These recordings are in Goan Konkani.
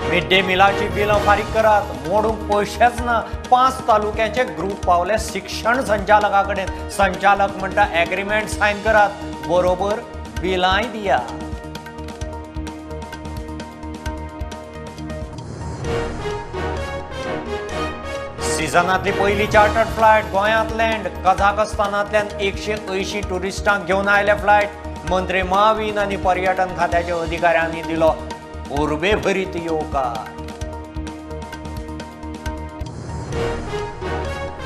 मिड डे मिलाची बिलां फारीक करात, मोडूंक पयशेच ना. 5 तालुक्याचे ग्रूप पावले शिक्षण संचालका कडेन. संचालक म्हणटा एग्रीमेंट सायन करात, बरोबर बिलांय दिया. सिजनांतली पयली चार्टर्ड फ्लायट गोंयांत लँड. कझाकस्तानांतल्यान 180 ट्युरिस्टांक घेवन आयले फ्लायट. मंत्री माविन आनी पर्यटन खात्याच्या अधिकाऱ्यांनी दिलो उर्बेभरीत येवकार.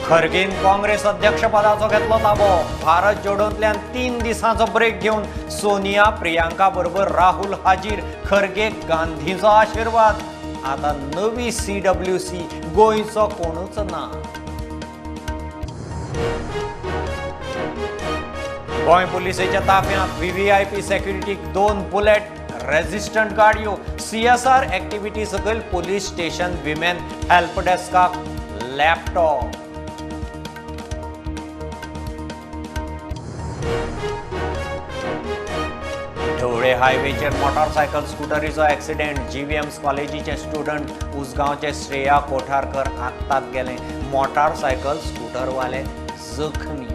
खरगेन काँग्रेस अध्यक्षपदाचो घेतलो ताबो. भारत जोडोंतल्यान 3 दिसांचो ब्रेक घेवन सोनिया प्रियांका बरोबर राहुल हाजीर. खरगे गांधीचो आशिर्वाद. आता नवी CWC, गोंयचो कोणूच ना. गोंय पुलिसेच्या ताफ्यांत VVIP सेक्युरिटीक 2 बुलेट रेजिस्टंट गाडयो. CSR activity सकयल पुलीस स्टेशन विमेन हेल्प डेस्काक लॅपटॉप. ढवळे हायवेचेर मोटारसायकल स्कुटरीचो एक्सिडेंट. GVMS कॉलेजीचे स्टुडंट उसगांवचे श्रेया कोठारकर आक्ताक गेले. मोटारसायकल स्कुटरवाले जखमी.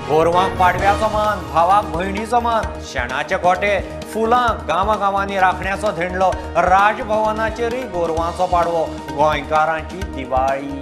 गोरवांक पाडव्याचो मान, भावाक भयणीचो मान. शेणाचे गोटे, फुलां गांवागांवांनी राखण्याचो धेंडलो. राजभवनाचेरय गोरवांचो पाडवो. गोंयकारांची दिवाळी.